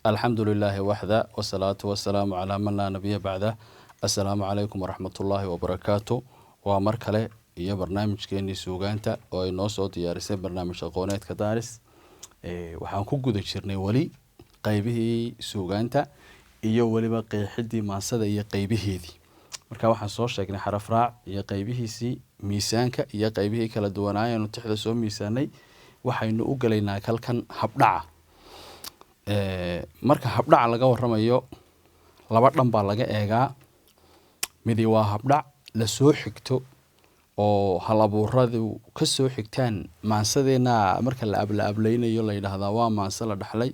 Alxamdu lilaahi waxda, wasalaatu wasalaamu calaa man laa nabiya bacdah. Assalaamu calaykum waraxmatullaahi wabarakaatu. Waa mar kale iyo barnaamijkeenii suugaanta oo ay noo soo diyaarisay barnaamij aqooneedka Daaris. Waxaan ku guda jirnay weli qeybihii suugaanta iyo weliba qeexidii maansada iyo qeybiheedii. Marka waxaan soo sheegnay xaraf raac iyo qeybihiisii, miisaanka iyo qeybihii kala duwanaayanu tixda soo miisaanay. Waxaynu u gelaynaa kalkan habdhaca. Marka habdhaca laga waramayo, laba dhan baa laga eegaa. Midi waa habdhac lasoo xigto oo hal abuuradu ka soo xigtaan maansadeena. Marka la abla ablaynayo, la yidhaahdaa waa maanse la dhaxlay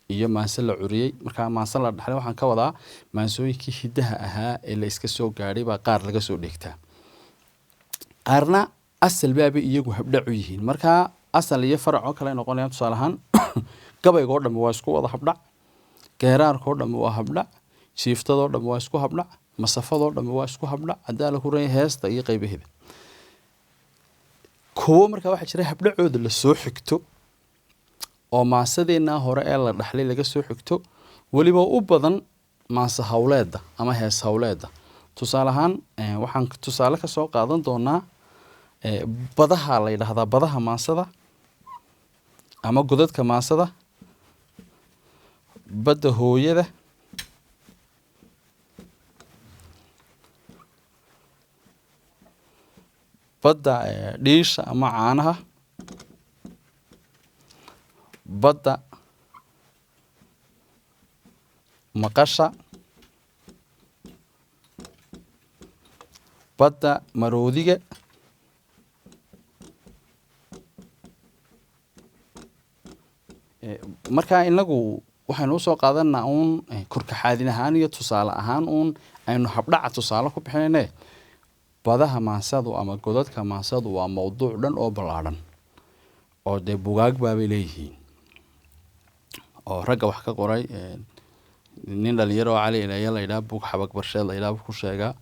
iyo maanse la curiyey. Marka maanse la dhaxlay waxaan ka wadaa maansooyinkii hiddaha ahaa ee la iska soo gaadhay baa qaar laga soo dheegtaa, qaarna asal baabay iyagu habdhac u yihiin. Marka asal iyo farac oo kale noqonayaan. Tusaale ahaan, gabayga oo dhammi waa isku wada habdhac, geeraarka oo dhammi waa habdhac, jiiftadoo dhammi waa isku habdhac, masafadoo dhammi waa isku habdhac, haddaa la kuran heesta iyo qaybaheeda. Kuwo markaa waxaa jira habdhacooda lasoo xigto oo maansadeennaa hore ee la dhaxlay laga soo xigto, weliba u badan maanse hawleedda ama hees hawleedda. Tusaale ahaan, waxaan tusaale ka soo qaadan doonaa badaha la yidhaahdaa badaha maansada ama godadka maansada: badda hooyada, badda dhiisha ama caanaha, badda maqasha, badda maroodiga. Markaa inagu waxaynu usoo qaadanaa uun korkaxaadin ahaan iyo tusaale ahaan uun aynu habdhaca tusaale ku bixinayne. Badaha maansadu ama godadka maansadu waa mowduuc dhan oo ballaadhan oo dee bugaag baabay leeyihiin oo ragga wax ka qoray. Nin dhalinyaro oo Cali Ilaaya la yidhaha buug Xabag Barsheed la yidhaha ku sheegaa.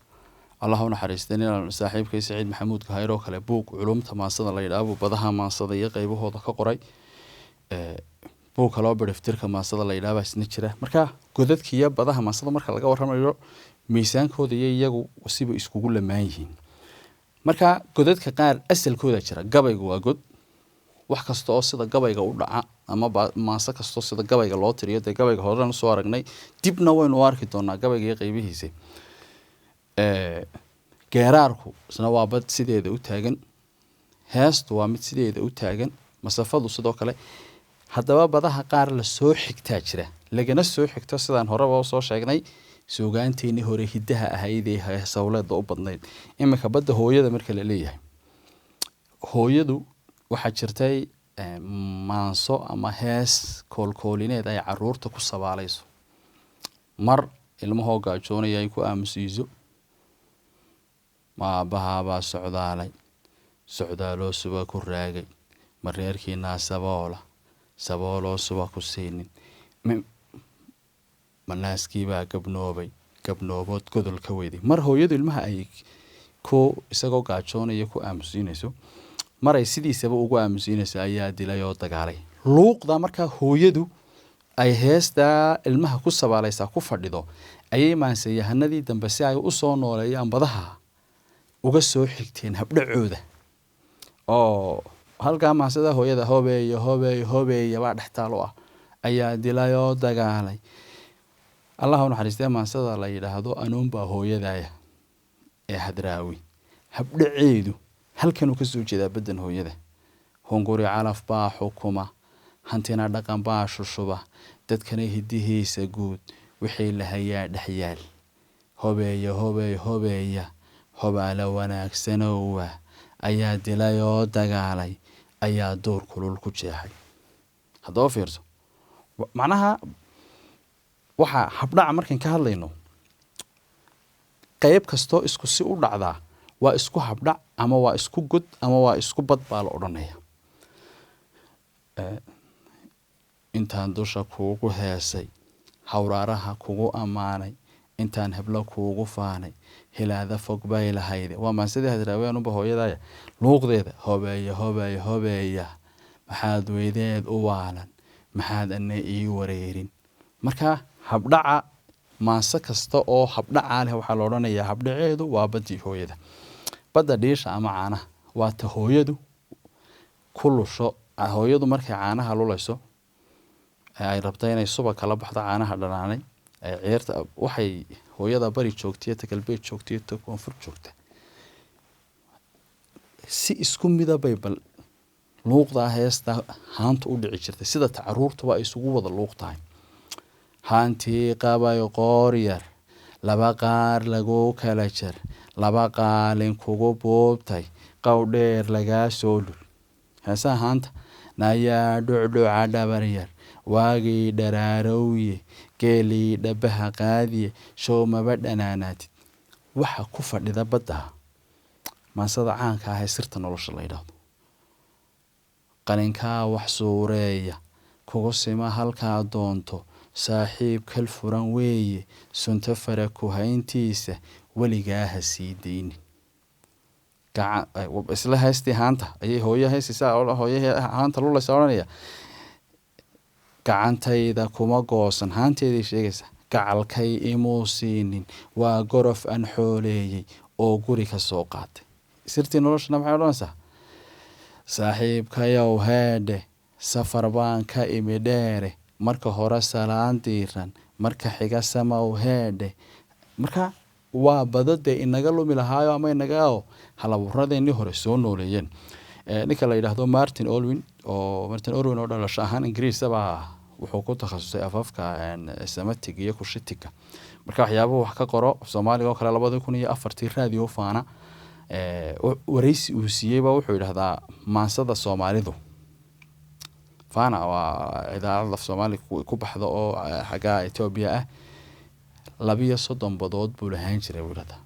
Allah u naxariistay nin saaxiibkay Saciid Maxamuud Kahayr oo kale buug Culumta Maansada la yidhaha buu badaha maansada iyo qaybahooda ka qoray. Buug kaloo Biriftirka Maansada la yidhaha baa isna jira. Marka godadka iyo badaha maansada marka laga warramayo, miisaankooda iyo iyagu siba iskugu lamaan yihiin. Marka godadka qaar asalkooda jira. Gabaygu waa god. Wax kasta oo sida gabayga u dhaca ama maanso kastoo sida gabayga loo tiriyo, dee gabayga horena soo aragnay, dibna waynu u arki doonaa gabayga iyo qaybihiisa. Geeraarku isna waa bad sideeda u taagan, heestu waa mid sideeda u taagan, masafadu sidoo kale. Haddaba badaha qaar la soo xigtaa jira, lagana soo xigto sidaan horeba usoo sheegnay suugaanteenii hore hiddaha ahayd ee heesawleeda u badnayd. Iminka badda hooyada marka la leeyahay, hooyadu waxaa jirtay maanso ama hees koolkoolineed ay caruurta ku sabaalayso, mar ilmahoo gaajoonaya ay ku aamusiiso: "Ma aabbahaabaa socdaalay, socdaaloo suba ku raagay? Ma reerkiinaa saboola, sabooloo suba ku siinin? Ma naaskiibaa gabnoobay, gabnoobood godol ka weyday?" Mar hooyadu ilmaha ay ku isagoo gaajoonaya ku aamusiinayso, maray sidiisaba ugu aamusiinayso ayaa dilay oo dagaalay. Luuqda markaa hooyadu ay heestaa ilmaha ku sabaalaysaa ku fadhido ayay maanseyahanadii dambe, si ay usoo nooleeyaan badaha, uga soo xigteen habdhacooda, oo halkaa maansada hooyada "hobeeyo hobeeyo hobeeya" baa dhextaal u ah, "ayaa dilay oo dagaalay". Allah u naxariistee, maansada la yidhaahdo "Anuunbaa Hooyadaya" ee Hadraawi, habdhaceedu halkanuu kasoo jeedaa baddan hooyada: "Hunguri calaf baa xukuma, hantina dhaqan baa shushuba, dadkana hidihiisa guud wixii la hayaa dhexyaal. Hobeeya hobeey hobeeya, hobaala wanaagsanowa, ayaa dilay oo dagaalay, ayaa duur kulul ku jeexay." Haddaba fiirso, macnaha waxaa habdhaca markaan ka hadlayno, qayb kastoo isku si u dhacdaa waa isku habdhac ama waa isku god ama waa isku bad baa la odhanaya. "Intaan dusha kuugu heesay, hawraaraha kugu ammaanay, intaan heblo kuugu faanay, hilaada fog bay lahayde." Waa maansadii Hadraawi, "Anuunba Hooyadaya", luuqdeeda "hobeeya hobeeya hobeeya, maxaad weydeed u waalan, maxaad ana ii wareerin, Marka habdhaca maanse kasta oo habdhacaa leh waxaa la odhanayaa habdhaceedu waa baddii hooyada. Badda dhiisha ama caanaha waa ta hooyadu ku lusho. Hooyadu markay caanaha lulayso ee ay rabto inay subag kala baxdo caanaha dhanaanay ee ciirta, waxay hooyada bari joogtay, ta galbeed joogtay, ta koonfur joogta, si isku midabay bal luuqdaa heesta haanta u dhici jirtay, sida ta caruurtuba ay isugu wada luuq tahay. Haantii qabay qoor yar, laba qaar lagu kala jar, laba qaalin kugu buubtay, qow dheer lagaa soo lul. Heesaha haanta: nayaa dhucdhuca dhabar yar, waagii dharaarowye, geelii dhabaha qaadiye, show maba dhanaanaatid. Waxa ku fadhida badda maansada caanka ah ee Sirta Nolosha la yidhaahdo. Qalinkaa wax suureeya, kugu sima halkaa doonto, saaxiib kal furan weeye, sunta fara ku hayntiisa weligaa ha sii daynin. Isla heestii haanta ayay hooyo heesaysaa, hooyo haanta lulaysa odhanaya: gacantayda kuma goosan. Haanteeday sheegaysaa. Gacalkay imuu siinin, waa gorof aan xooleeyey oo guri ka soo qaatay. Sirtii Noloshana maxay odhanaysaa? Saaxiibkayow heedhe, safar baan ka imi dheere, marka hore salaan diiran, marka xiga samow heedhe. Marka waa bado dee inaga lumi lahaayo ama inaga oo halabuuradeenii hore soo nooleeyeen. Ninka la yidhaahdo Martin Olwin, oo Martin Olwin oo dhalasho ahaan Ingiriis baa, wuxuu ku takhasusay afafka Semitic iyo Cushitic. Marka waxyaabuhu wax ka qoro Soomaaliga oo kale, 2004-tii Radio Fana wareysi uu siiyey ba wuxuu yidhahdaa maansada Soomaalidu. Fana waa idaacad af Soomaali ku baxda oo xagga Ethiopia ah. 32 badood buu lahaan jiray, buu yidhahdaa.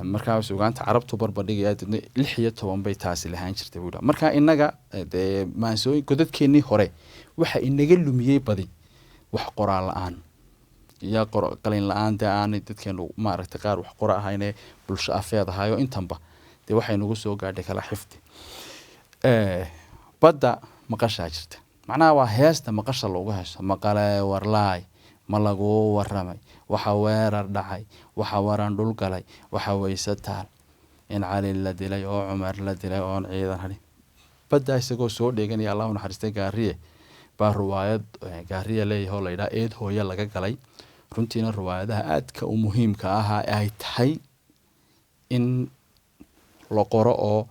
Markaa suugaanta Carabtu barbardhigaya, deedna 16 bay taasi lahaan jirtay, buu yidhahdaa. Marka innaga dee maansooyin godadkeenii hore waxa inaga lumiyey badi wax qoraal la-aan iyo qalin la-aan. Dee aanay dadkeenu maaragtay qaar wax qora ahayne, bulsho afeed ahayo intanba dee waxay nagu soo gaadhay kala xifdi. Badda maqashaa jirta, macnaha waa heesta maqasha loogu heeso. Maqalee warlaay, ma laguu waramay waxa weerar dhacay, waxa waran dhul galay, waxa weyse taal, in Cali la dilay oo Cumar la dilay oon ciidan hadhin. Baddaa isagoo soo dheeganaya, Allahu naxariistay Gaariye, baa ruwaayad Gaariye leeyahay oo la yidhaha Eed Hooye Laga Galay. Runtiina ruwaayadaha aadka u muhiimka ahaa ay tahay in la qoro oo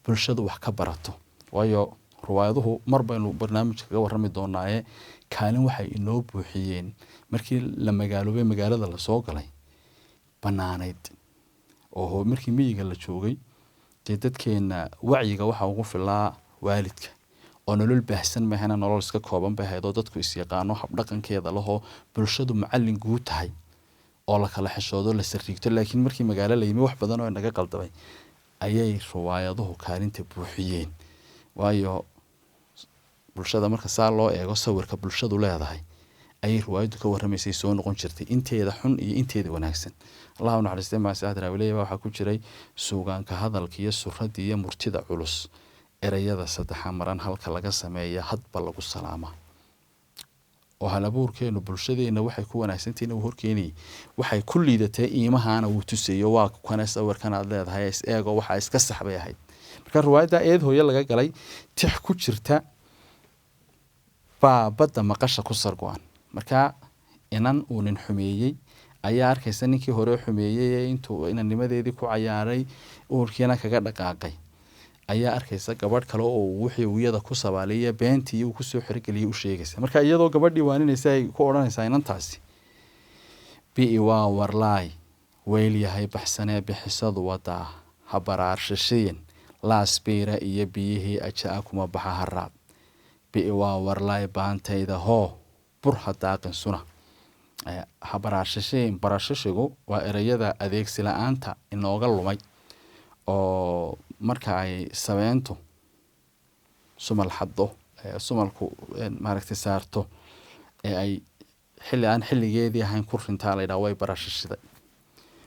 bulshadu wax ka barato, waayo ruwaayaduhu mar baynu barnaamij kaga warrami doonaaye, kaalin waxay inoo buuxiyeen markii la magaaloobay, magaalada lasoo galay banaanayd oo markii miyiga la joogay dee dadkeena wacyiga waxa ugu filaa waalidka oo nolol baahsan mahana, nolol iska kooban bay ahayd oo dadku is yaqaano, habdhaqankeeda lahoo, bulshadu macallin guud tahay oo la kala xishoodo, la sariigto. Laakiin markii magaalo la yimi, wax badan oo inaga qaldamay ayay ruwaayaduhu kaalinta buuxiyeen, waayo bulshada marka saa loo eego, sawirka bulshadu leedahay ayay ruwaayaddu ka warramaysay, soo noqon jirtay inteeda xun iyo inteeda wanaagsan. Allah u naxariistay Maasi Adraawiley waxaa ku jiray suugaanka hadalka iyo suradda iyo murtida culus, ereyada saddexa maran halka laga sameeya hadba lagu salaamaa. Oo halabuurkeenu bulshadeena waxay ku wanaagsantihiin uu horkeenayay, waxay ku liidatay iimahaana wuu tusayo. Waa kana sawirkan aad leedahay, is eego, waxaa iska sax bay ahayd. Marka ruwaayadda Eed Hooye Laga Galay tix ku jirta baa badda maqasha ku sargo-an. Marka inan uu nin xumeeyey ayaa arkaysa ninkii hore xumeeyey ee intuu inannimadeedii ku cayaaray uurkiina kaga dhaqaaqay, ayaa arkaysa gabadh kale oo wixii uu iyada ku sabaaliya beentii uu kusoo xirigeliyay u sheegaysa. Marka iyadoo gabadhii waaninaysa ay ku odhanaysaa inantaasi: bi'i waa warlaay, weyl yahay baxsanee bixisadu wadaa, ha baraarshishiyin, laasbiira iyo biyihii aja-a kuma baxa haraad. Bi'i waa warlaay, baantayda hoo, bur ha daaqin suna, ha baraarshishiyin. Baraarshishigu waa ereyada adeegsi la-aanta inooga lumay oo marka ay sabeentu sumal xaddo, sumalku maaragtay saarto ee ay xilli aan xilligeedii ahayn ku rintaa, la yidhaha way barashishiday.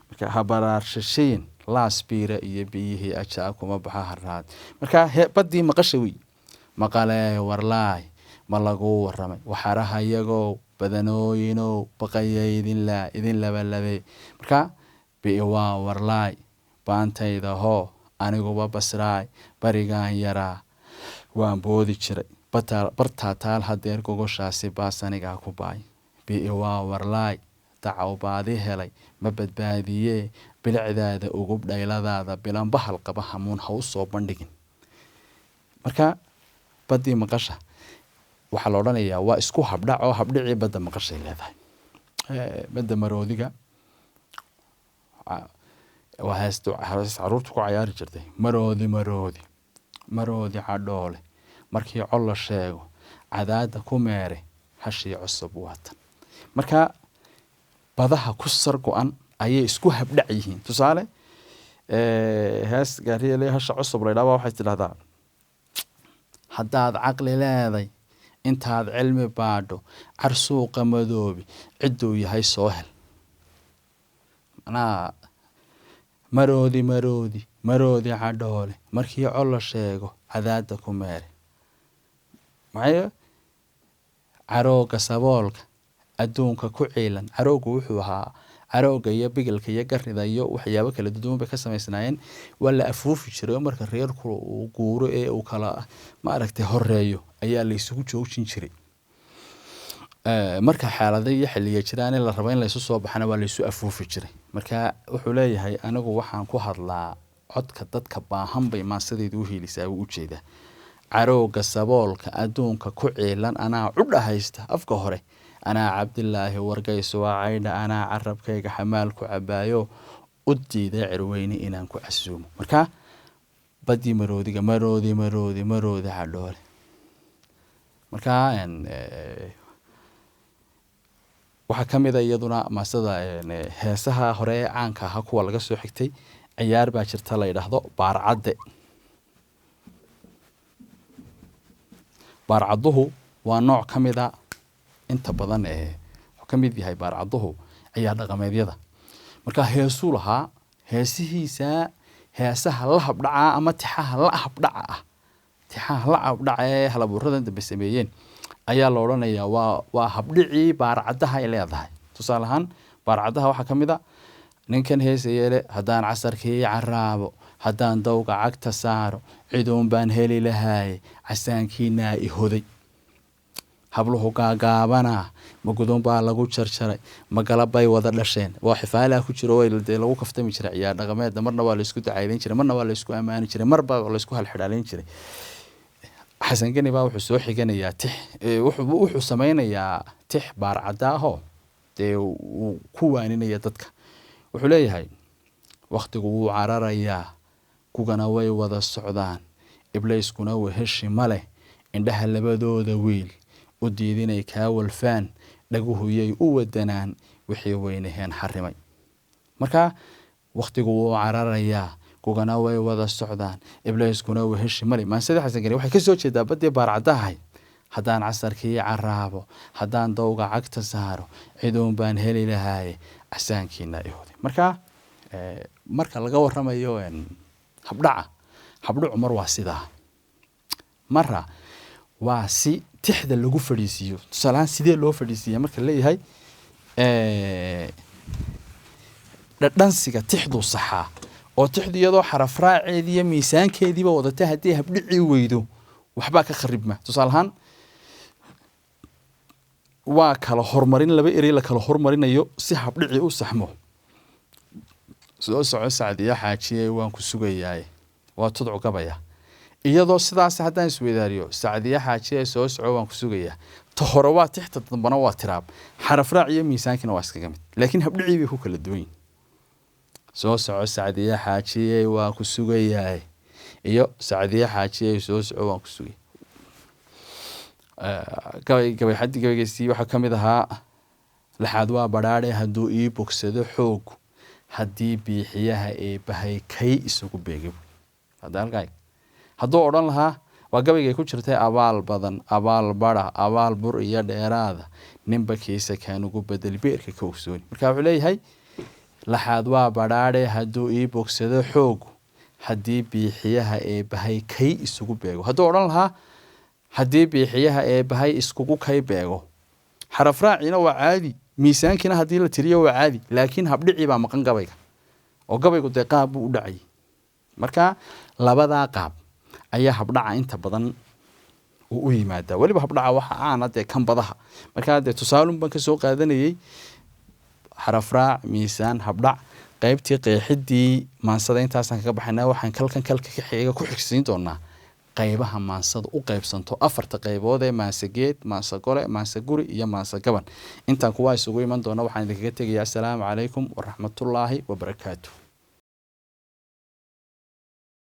Marka ha baraarshishiyin, laasbiira iyo biyihii ajaa kuma baxa haraad. Marka baddii maqasha wey: maqalee warlaay, Ma laguu waramay waxarahayagow, badanooyinow, baqaya idinlaa idin labalabee. Marka bii waa warlaay baantayda hoo, aniguba basraay barigaan yaraa waan boodi jiray, bartaa taal hadeer gogoshaasi baas anigaa ku baay. Bii waa warlaay dacaw baadi helay ma badbaadiyee, bilicdaada ugub dhayladaada bilan bahal qaba hamuun ha u soo bandhigin. Marka baddii maqasha waxaa la odhanayaa waa isku habdhac oo habdhicii badda maqashay leedahay. Badda maroodiga waa heesto hees caruurtu ku cayaari jirtay. Maroodi maroodi maroodi cadhoole, markii col la sheego cadaada ku meere, hashii cusub waatan. Marka badaha ku sar go-an ayay isku habdhac yihiin. Tusaale, hees gaariyale hasha cusub la yidhaha waxay tidhahdaa: haddaad caqli leeday intaad cilmi baadho, car suuqa madoobi cidduu yahay soo hel. Macnaha maroodi maroodi maroodi cadhoole, markii col la sheego cadaada ku meere. Maxay carooga saboolka adduunka ku ciilan. Caroogu wuxuu ahaa carooga iyo bigilka iyo garida iyo waxyaabo kala duwan bay ka samaysnaayeen. Waa la afuufi jiray oo marka reerku uu guuro ee uu kala maaragtay horeeyo ayaa la isugu joojin jiray. Marka xaalado iyo xilliga jiraan in la rabo in la isu soo baxana waa la isu afuufi jiray. Marka wuxuu leeyahay anigu waxaan ku hadlaa codka dadka baahan bay maasadaydu u hiilisaa, buu ujeedaa. Carooga saboolka adduunka ku ciilan anaa cudha haysta afka hore, anaa Cabdilaahi wargayso waa caydha, anaa carabkayga xamaal ku cabaayo u diiday cirweyne inaan ku casuumo. Marka badii maroodiga maroodi maroodi maroodi cadhoole. Marka waxaa ka mid a iyaduna maasada heesaha hore ee caanka ahaa kuwa laga soo xigtay. Ciyaar baa jirta la yidhaahdo baarcadde. Baarcadduhu waa nooc ka mid a inta badan ee wuxuu ka mid yahay baarcadduhu ciyaar dhaqameedyada. Marka heesuu lahaa heesihiisa, heesaha la habdhaca ama tixaha la habdhaca ah, tixaha la habdhaca ee halabuuradan dambe sameeyeen ayaa la odhanayaa waa habdhicii baarcaddaha ay leedahay. Tusaale ahaan baarcaddaha waxaa ka mid a ninkan heesayeele: haddaan casarkii caraabo, haddaan dawga cagta saaro, ciduun baan heli lahaaye, casaankiinaa i hoday, habluhu gaagaabanaa, ma gudun baa lagu jarjaray, ma galab bay wada dhasheen. Waa xifaalaha ku jiro dee lagu kaftami jiray ciyaar dhaqameedda. Marna waa laisku dacaydayn jiray, marna waa laisku ammaani jiray, marba waa laisku halxidhaalayn jiray. Xasan Geni baa wuxuu soo xiganayaa tix, wuxuu sameynayaa tix baarcadda ahoo dee uu ku waaninaya dadka. Wuxuu leeyahay wakhtigu wuu cararayaa, kugana way wada socdaan, ibleyskuna weheshi ma leh, indhaha labadooda wiil u diidinay kaa walfaan, dhaguhuyay u wadanaan wixii weynaheen xarimay. Marka wakhtigu wuu cararayaa, kugana way wada socdaan, ibleyskuna weheshi male. Maansadii Xasan Geni waxay kasoo jeedaa baddii baarcaddahay: haddaan casarkii caraabo, haddaan dawga cagta saaro, ciduun baan heli lahaaye, casaankiina ihooday. Marka marka laga waramayo habdhaca, habdhacu mar waa sidaa, mara waa si tixda lagu fadhiisiiyo. Tusaale ahaan sidee loo fadhiisiiya marka leeyahay dhadhansiga tixduu saxaa oo tixdu iyadoo xaraf raaceedii iyo miisaankeediiba wadata haddii habdhicii weydo waxbaa ka kharibma. Tusaale ahaan waa kala horumarin, laba erey la kala hormarinayo si habdhicii u saxmo. Soo soco Sacdiya xaajiye waan ku sugayaaye, waa tudcu gabaya. Iyadoo sidaas haddaan isweydaariyo Sacdiya xaajiye soo soco waan ku sugayaa, ta hore waa tixta, dambana waa tiraab, xaraf raac iyo miisaankina waa iskaga mid, laakiin habdhicii bay ku kala duwan yihin. Soo soco Sacdiya xaajiye waan ku sugayaaye iyo Sacdiya xaajiye soo soco waan ku sugaya. Gabay gabay xaddi gabaygiisii waxaa ka mid ahaa: laxaad waa badhaadhe hadduu ii bogsado xoog, haddii biixiyaha eebbahay kay isugu beegay. Hadda halkaa hadduu odhan lahaa waa gabaygay ku jirtay: abaal badan, abaal bara, abaal bur iyo dheeraada, ninba kiisa kaanugu bedeli beerka ka ogsooni. Marka wuxuu leeyahay laxaad waa badhaadhe hadduu ii bogsado xoog, haddii biixiyaha eebbahay kay isugu beego. Hadduu odhan lahaa Haddii biixiyaha Eebbahay iskugu kay beego, xarafraaciina waa caadi, miisaankiina haddii la tiriyo waa caadi, laakiin habdhicii baa maqan gabayga, oo gabaygu dee qaab buu u dhacayay. Marka labadaa qaab ayaa habdhaca inta badan uu u yimaadaa. Weliba habdhaca waxa caana dee kan badaha. Markaa dee tusaalun baan kasoo qaadanayay xarafraac, miisaan, habdhac. Qaybtii qeexidii maansada intaasaan kaga baxaynaa. Waxaan kalkan kalka ka xiga ku xigsiin doonaa qaybaha maansada u qaybsanto, afarta qaybood ee maansageed, maansa gole, maansa guri iyo maansa gaban. Intaan kuwaa isugu iman doona, waxaan idinkaga tegayaa asalaamu calaykum waraxmatullaahi wabarakaatu.